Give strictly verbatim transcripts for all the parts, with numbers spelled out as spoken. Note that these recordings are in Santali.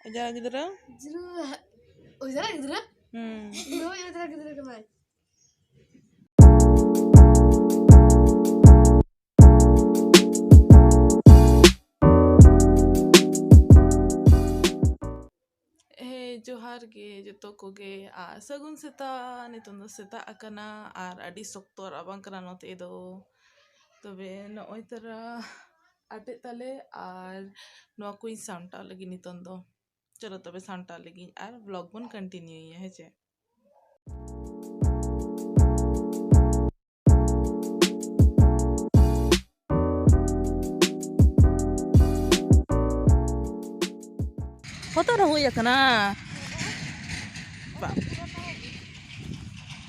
ᱚᱡᱷᱟ ᱜᱤᱫᱽᱨᱟᱹ? ᱜᱤᱫᱽᱨᱟᱹ, ᱚᱡᱷᱟ ᱜᱤᱫᱽᱨᱟᱹ? ᱦᱩᱸ᱾ ᱤᱧ ᱫᱚ ᱚᱡᱷᱟ ᱜᱤᱫᱽᱨᱟᱹ ᱠᱟᱱᱟᱭ᱾ ᱦᱮᱸ, ᱡᱚᱦᱟᱨ ᱜᱮ ᱡᱚᱛᱚ ᱠᱚᱜᱮ, ᱟᱨ ᱥᱟᱹᱜᱩᱱ ᱥᱮᱛᱟᱜ᱾ ᱱᱤᱛᱚᱝ ᱫᱚ ᱥᱮᱛᱟᱜ ᱟᱠᱟᱱᱟ ᱟᱨ ᱟᱹᱰᱤ ᱥᱚᱠᱛᱚ ᱨᱟᱵᱟᱝ ᱠᱟᱱᱟ ᱱᱚᱛᱮ ᱫᱚ᱾ ᱛᱚᱵᱮ ᱱᱚᱜᱼᱚᱭ ᱛᱟᱨᱟ ᱟᱴᱮᱫ ᱛᱟᱞᱮ ᱟᱨ ᱱᱚᱣᱟ ᱠᱚᱧ ᱥᱟᱢᱴᱟᱣ ᱞᱟᱹᱜᱤᱫ ᱱᱤᱛᱚᱝ ᱫᱚ᱾ ᱪᱚᱞᱚ ᱛᱚᱵᱮ ᱥᱟᱢᱴᱟᱣ ᱞᱟᱹᱜᱤᱫ ᱟᱨ vlog ᱵᱚᱱ continueᱭᱟ, ᱦᱮᱸ ᱪᱮ? ᱦᱚᱛᱚᱫ ᱨᱚᱦᱚᱭ ᱟᱠᱟᱱᱟ᱾ ᱵᱟᱯ-,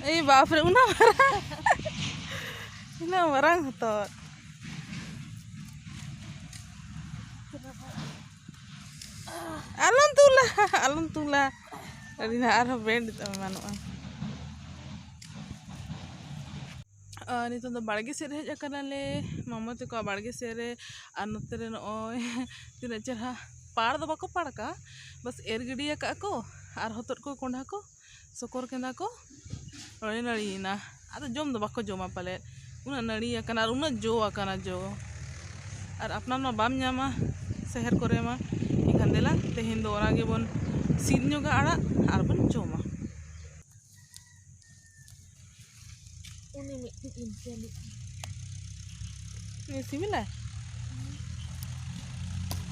ᱮᱭ ᱵᱟᱯ ᱨᱮ, ᱩᱱᱟᱹᱜ ᱢᱟᱨᱟᱝ, ᱩᱱᱟᱹᱜ ᱢᱟᱨᱟᱝ ᱦᱚᱛᱚᱫ᱾ ᱟᱞᱚᱢ ᱛᱩᱞᱟ, ᱟᱞᱚᱢ ᱛᱩᱞᱟ᱾ ᱟᱹᱰᱤ ᱱᱟᱦᱟᱜ ᱟᱨᱦᱚᱸ band ᱮᱢᱟᱱᱚᱜᱼᱟ᱾ ᱟᱨ ᱱᱤᱛᱚᱝ ᱫᱚ ᱵᱟᱲᱜᱮ ᱥᱮᱫ ᱨᱮ ᱦᱮᱡ ᱟᱠᱟᱱᱟᱞᱮ, ᱢᱟᱢᱟ ᱛᱟᱠᱚᱣᱟᱜ ᱵᱟᱲᱜᱮ ᱥᱮᱫ ᱨᱮ᱾ ᱟᱨ ᱱᱚᱛᱮ ᱨᱮ ᱱᱚᱜᱼᱚᱭ ᱛᱤᱱᱟᱹᱜ ᱪᱮᱦᱨᱟ ᱯᱟᱲ ᱫᱚ ᱵᱟᱠᱚ ᱯᱟᱲ ᱠᱟᱜᱼᱟ, ᱵᱟᱥ ᱮᱨ ᱜᱤᱰᱤ ᱟᱠᱟᱫᱼᱟ ᱠᱚ᱾ ᱟᱨ ᱦᱚᱛᱚᱫ ᱠᱚ, ᱠᱚᱸᱰᱷᱟ ᱠᱚ, ᱥᱚᱠᱚᱨ ᱠᱮᱸᱫᱟ ᱠᱚ ᱱᱚᱰᱮ ᱱᱟᱹᱲᱤᱭᱮᱱᱟ᱾ ᱟᱫᱚ ᱡᱚᱢ ᱫᱚ ᱵᱟᱠᱚ ᱡᱚᱢᱟ ᱯᱟᱞᱮᱫ, ᱩᱱᱟᱹᱜ ᱱᱟᱹᱲᱤ ᱟᱠᱟᱱᱟ ᱟᱨ ᱩᱱᱟᱹᱜ ᱡᱚ ᱟᱠᱟᱱᱟ ᱡᱚ᱾ ᱟᱨ ᱟᱯᱱᱟᱨ ᱢᱟ ᱵᱟᱢ ᱧᱟᱢᱟ ᱥᱚᱦᱚᱨ ᱠᱚᱨᱮ ᱢᱟ᱾ ᱮᱱᱠᱷᱟᱱ ᱫᱮᱞᱟ ᱛᱮᱦᱮᱧ ᱫᱚ ᱚᱱᱟ ᱜᱮᱵᱚᱱ ᱥᱤᱫ ᱧᱚᱜᱟ ᱟᱲᱟᱜ ᱟᱨ ᱵᱚᱱ ᱡᱚᱢᱟ᱾ ᱩᱱᱤ ᱢᱤᱫᱴᱤᱡ ᱤᱧ ᱪᱟᱹᱞᱩ᱾ ᱩᱱᱤ ᱥᱤᱵᱤᱞᱟ?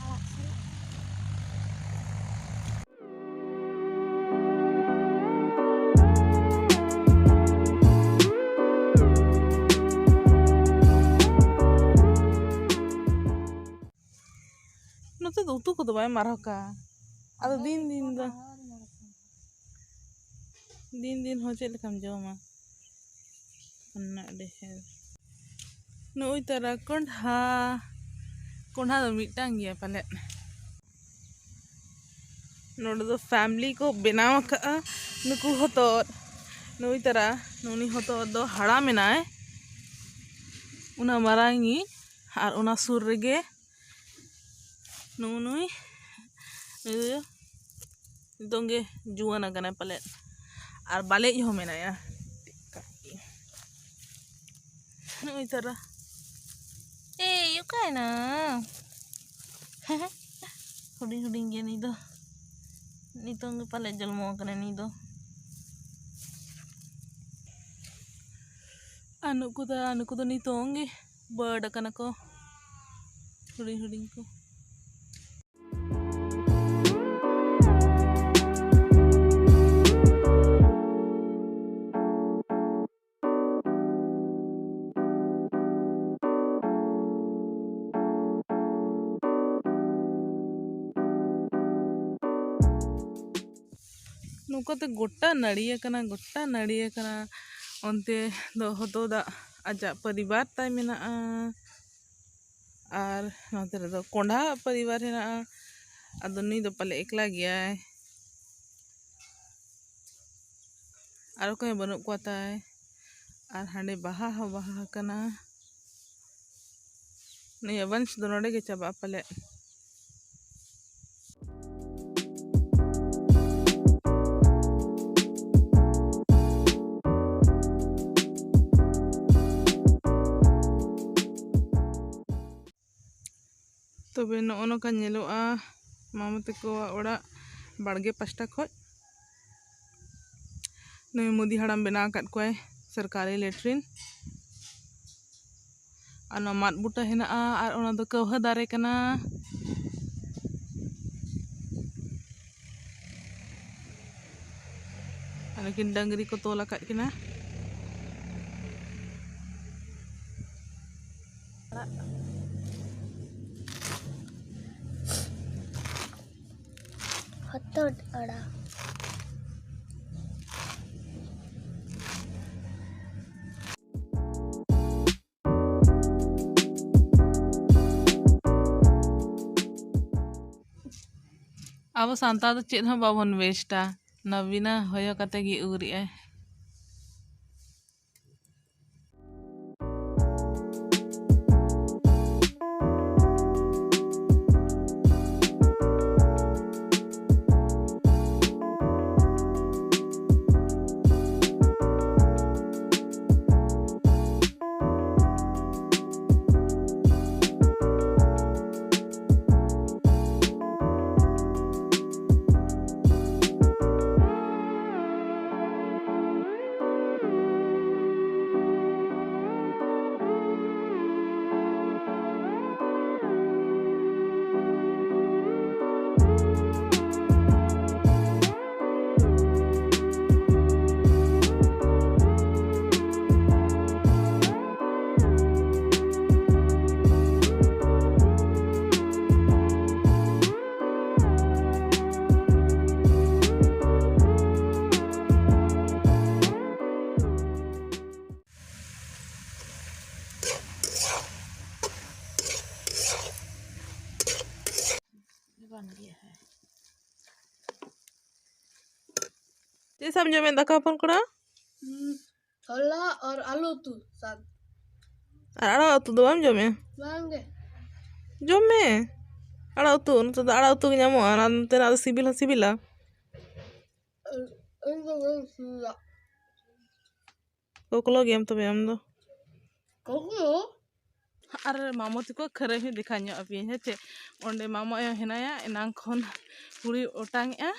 ᱟᱲᱟᱜ ᱥᱟᱞᱟᱜ᱾ ᱱᱚᱛᱮ ᱫᱚ ᱩᱛᱩ ᱠᱚᱫᱚ ᱵᱟᱭ ᱢᱟᱨᱦᱚᱠᱟ᱾ ᱟᱫᱚ ᱫᱤᱱ ᱫᱤᱱ ᱫᱚ, ᱫᱤᱱ ᱫᱤᱱ ᱦᱚᱸ ᱪᱮᱫ ᱞᱮᱠᱟᱢ ᱡᱚᱢᱟ? ᱩᱱᱟᱹᱜ ᱰᱷᱮᱨ᱾ ᱱᱩᱜᱼᱩᱭ ᱛᱟᱨᱟ ᱠᱚᱸᱰᱷᱟ, ᱠᱚᱸᱰᱷᱟ ᱫᱚ ᱢᱤᱫᱴᱟᱝ ᱜᱮᱭᱟ ᱯᱟᱞᱮᱫ᱾ ᱱᱚᱰᱮ ᱫᱚ family ᱠᱚ ᱵᱮᱱᱟᱣ ᱟᱠᱟᱫᱼᱟ᱾ ᱱᱩᱠᱩ ᱦᱚᱛᱚᱫ, ᱱᱩᱭ ᱛᱟᱨᱟ, ᱱᱩᱱᱤ ᱦᱚᱛᱚᱫ ᱫᱚ ᱦᱟᱲᱟᱢ ᱮᱱᱟᱭ, ᱩᱱᱟᱹᱜ ᱢᱟᱨᱟᱝ ᱤᱡ, ᱟᱨ ᱚᱱᱟ ᱥᱩᱨ ᱨᱮᱜᱮ ᱱᱩᱭ, ᱱᱩᱭ ᱫᱚ ᱱᱤᱛᱚᱝ ᱜᱮ ᱡᱩᱣᱟᱹᱱ ᱟᱠᱟᱱᱟᱭ ᱯᱟᱞᱮᱫ, ᱟᱨ ᱵᱟᱞᱮᱡ ᱦᱚᱸ ᱢᱮᱱᱟᱭᱟ᱾ ᱱᱩᱭ ᱛᱟᱨᱟ, ᱮᱭ, ᱚᱠᱟᱭᱮᱱᱟ? ᱦᱩᱰᱤᱧ ᱦᱩᱰᱤᱧ ᱜᱮ ᱱᱩᱭ ᱫᱚ, ᱱᱤᱛᱚᱝ ᱜᱮ ᱯᱟᱞᱮᱫ ᱡᱚᱱᱢᱚ ᱟᱠᱟᱱᱟᱭ ᱱᱩᱭ ᱫᱚ᱾ ᱟᱨ ᱱᱩᱠᱩ ᱫᱚ, ᱱᱩᱠᱩ ᱫᱚ ᱱᱤᱛᱚᱝ ᱜᱮ ᱵᱟᱹᱰ ᱟᱠᱟᱱᱟ ᱠᱚ, ᱦᱩᱰᱤᱧ ᱦᱩᱰᱤᱧ ᱠᱚ᱾ ᱱᱚᱝᱠᱟᱛᱮ ᱜᱚᱴᱟ ᱱᱟᱹᱲᱤ ᱟᱠᱟᱱᱟ, ᱜᱚᱴᱟ ᱱᱟᱹᱲᱤ ᱟᱠᱟᱱᱟ᱾ ᱚᱱᱛᱮ ᱫᱚ ᱦᱚᱛᱚᱫᱟᱜ ᱟᱡᱟᱜ ᱯᱚᱨᱤᱵᱟᱨ ᱛᱟᱭ ᱢᱮᱱᱟᱜᱼᱟ, ᱟᱨ ᱱᱚᱛᱮ ᱨᱮᱫᱚ ᱠᱚᱸᱰᱷᱟ ᱯᱚᱨᱤᱵᱟᱨ ᱦᱮᱱᱟᱜᱼᱟ᱾ ᱟᱫᱚ ᱱᱩᱭ ᱫᱚ ᱯᱟᱞᱮ ᱮᱠᱞᱟ ᱜᱮᱭᱟᱭ, ᱟᱨ ᱚᱠᱚᱭ ᱦᱚᱸ ᱵᱟᱹᱱᱩᱜ ᱠᱚᱣᱟ ᱛᱟᱭ᱾ ᱟᱨ ᱦᱟᱸᱰᱮ ᱵᱟᱦᱟ ᱦᱚᱸ ᱵᱟᱦᱟ ᱟᱠᱟᱱᱟ᱾ ᱱᱩᱭᱟᱜ ᱵᱚᱝᱥ ᱫᱚ ᱱᱚᱰᱮ ᱜᱮ ᱪᱟᱵᱟᱜᱼᱟ ᱯᱟᱞᱮᱫ᱾ ᱛᱚᱵᱮ ᱱᱚᱜᱼᱚ ᱱᱚᱝᱠᱟ ᱧᱮᱞᱚᱜᱼᱟ ᱢᱟᱢᱟ ᱛᱟᱠᱚᱣᱟᱜ ᱚᱲᱟᱜ ᱵᱟᱲᱜᱮ ᱯᱟᱥᱴᱟ ᱠᱷᱚᱡ᱾ ᱱᱩᱭ ᱢᱳᱫᱤ ᱦᱟᱲᱟᱢ ᱵᱮᱱᱟᱣ ᱟᱠᱟᱫ ᱠᱚᱣᱟᱭ ᱥᱚᱨᱠᱟᱨᱤ ᱞᱮᱴᱨᱤᱱ᱾ ᱟᱨ ᱱᱚᱣᱟ ᱢᱟᱫ ᱵᱩᱴᱟᱹ ᱦᱮᱱᱟᱜᱼᱟ, ᱟᱨ ᱚᱱᱟ ᱫᱚ ᱠᱟᱹᱣᱦᱟᱹ ᱫᱟᱨᱮ ᱠᱟᱱᱟ᱾ ᱟᱨ ᱱᱩᱠᱤᱱ ᱰᱟᱹᱝᱨᱤ ᱠᱚ ᱛᱚᱞ ᱟᱠᱟᱫ ᱠᱤᱱᱟ᱾ ᱦᱚᱛᱚᱫ ᱟᱲᱟᱜ᱾ ᱟᱵᱚ ᱥᱟᱱᱛᱟᱲ ᱫᱚ ᱪᱮᱫ ᱦᱚᱸ ᱵᱟᱵᱚᱱ ᱣᱮᱥᱴᱟ᱾ ᱱᱚᱣᱟ ᱵᱤᱱᱟᱹ ᱦᱚᱭᱚ ᱠᱟᱛᱮ ᱜᱮ ᱩᱨᱮᱜᱼᱟᱭ᱾ ᱪᱮᱫ ᱥᱟᱢ ᱡᱚᱢᱮᱫ ᱫᱟᱠᱟ ᱦᱚᱯᱚᱱ ᱠᱚᱲᱟ? ᱦᱩᱸ, ᱪᱷᱚᱞᱟ ᱟᱨ ᱟᱞᱩ ᱩᱛᱩ ᱥᱟᱫ᱾ ᱟᱨ ᱟᱲᱟᱜ ᱩᱛᱩ ᱫᱚ ᱵᱟᱢ ᱡᱚᱢᱮᱫᱼᱟ? ᱵᱟᱝ ᱜᱮ᱾ ᱡᱚᱢ ᱢᱮ᱾ ᱟᱲᱟᱜ ᱩᱛᱩ, ᱱᱚᱛᱮ ᱫᱚ ᱟᱲᱟᱜ ᱩᱛᱩ ᱜᱮ ᱧᱟᱢᱚᱜᱼᱟ, ᱚᱱᱟ ᱱᱚᱛᱮᱱᱟᱜ ᱫᱚ ᱥᱤᱵᱤᱞ ᱦᱚᱸ ᱥᱤᱵᱤᱞᱟ᱾ ᱤᱧ ᱫᱚ ᱵᱟᱹᱧ ᱥᱤᱵᱤᱞᱟ᱾ ᱠᱚᱠᱞᱚ ᱜᱮᱭᱟᱢ ᱛᱚᱵᱮ ᱟᱢ ᱫᱚ᱾ ᱠᱚᱠᱞᱚ? ᱟᱨ ᱢᱟᱢᱚ ᱛᱟᱠᱚ ᱠᱷᱟᱹᱨᱟᱹᱭ ᱦᱚᱸ ᱫᱮᱠᱷᱟ ᱧᱚᱜ ᱟᱯᱮᱭᱟᱹᱧ, ᱦᱮᱸ ᱪᱮ? ᱚᱸᱰᱮ ᱢᱟᱢᱚ ᱟᱭᱳ ᱦᱮᱱᱟᱭᱟ, ᱮᱱᱟᱝ ᱠᱷᱚᱱ ᱠᱩᱲᱤ ᱚᱴᱟᱝ ᱮᱜᱼᱟ᱾